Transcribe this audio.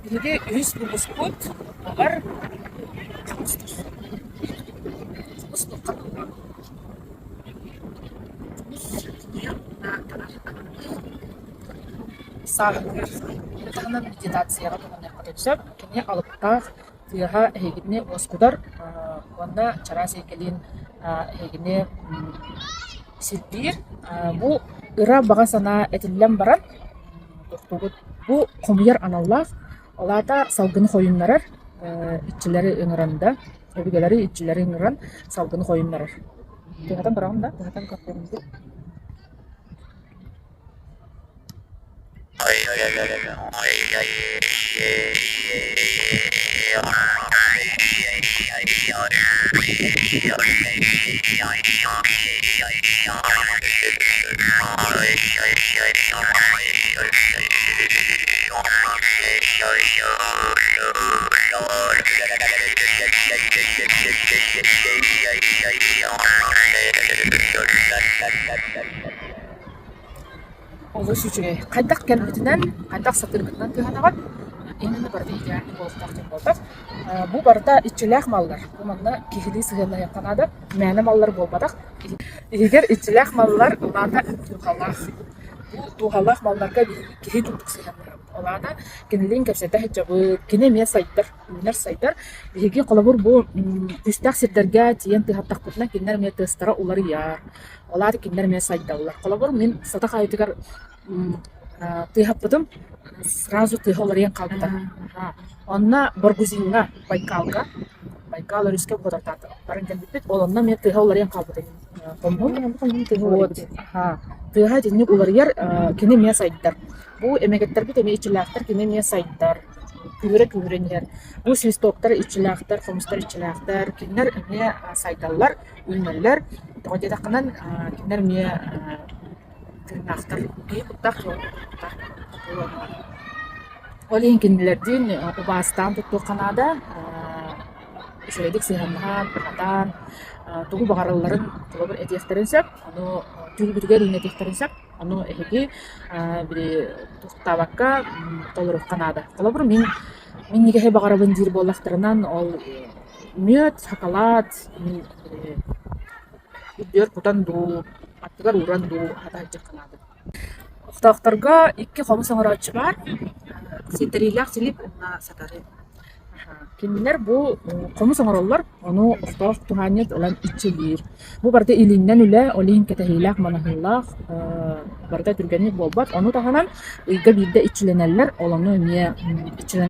Биһиги үһүс выпускпут буолар хомус туохха туһалаах? Хомус хомуйар уонна таҥар сааһылыыр. Ону таһынан медитацияҕа туһаныаххытын сөп. Кини алыптаах тыаһа эһигини уоскутар уонна чараас эйгэлиин эһигини сирдиир. Бу ыра баҕа санаа этиллэн баран тохтуубут. Бу хомуйар аналлаах, ол аата салгыны хойуннарар, иччилэри ыҥыран да, өбүгэлэри иччилэри ыҥыран салгыны хойуннарар. Тыаһатан бараҕын да? Тыаһатан көрдөрүм. Олус үчүгэй. Хайдах кэлбитинэн, хайдах сатыыргытынан кыһанаҕыт. Именно барыта идеальный буолуохтаах диэн буолбат. Бу барыта иччилээх маллар. Бу манна киһилии сыһыаннаһыахха наада. Мээнэ маллар буолбатах. Иһигэр иччилээх маллар улаата дууһалаах. Бу дууһалаах малларга киһи курдук сыһыаннаһабыт. Ол аата кинилиин кэпсэтэ сылдьабыт, кини эмиэ сайдар, үүнэр-сайдар. Биһиги холобур бу күүстээх сирдэргэ тиийэн тыаһаттахпытына кинилэр эмиэ тыастара уларыйар. Ол аата кинилэр эмиэ сайдаллар. Холобур, мин сатах айытыгар тыаһаппытым, сразу тыаһа уларыйан хаалбыта. Онно Баргузиҥҥа, Байкалга, Байкал өрүскэ баран кэлбиппит. Ол онно эмиэ тыаһа уларыйан хаалбыта. Хомуһун Вот. Тыаһа итинник уларыйар, кини эмиэ сайдар. Бу эмэгэттэрбит эмиэ иччилээхтэр, кини эмиэ сайдар. Күүһүрэ-күүһүрэн иһэр. Бу свистоктар иччилээхтэр, хомустар иччилээхтэр, кинилэр эмиэ сайдаллар, үүнэллэр. Тоҕо диэтэххинэн, кинилэр эмиэ тыыннаахтар. Киһи куттаах, дьон куттаах. Ол иһин кинилэрдиин убаастаан туттуохха наада, үчүгэйдик сыһыаннаһан, аһатан, тугу баҕаралларын холобур этиэхтэрин сөп, ону түүл-битигэр үүнэтиэхтэрин сөп. Ону эһиги били тохтообокко толоруохха наада. Холобур, мин минньигэһи баҕарабын диир буоллахтарынан, ол мүөт, шоколад, үрдүгэр кутан дуу, аттыгар ууран дуу аһата сылдьыахха наада. Олохтоохторго икки хомус оҥорооччу баар, ситэриилээх Силип уонна Сатары. Кинилэр бу хомус оҥороллор, ону олохтоох туһаанньыт ылан иччилиир. Бу барыта илииннэн үлэ, ол иһин кэтэһиилээх, манаһыылаах, барыта түргэнник буолбат. Ону таһынан ыйга биирдэ иччилэнэллэр, ол ону эмиэ иччилэн.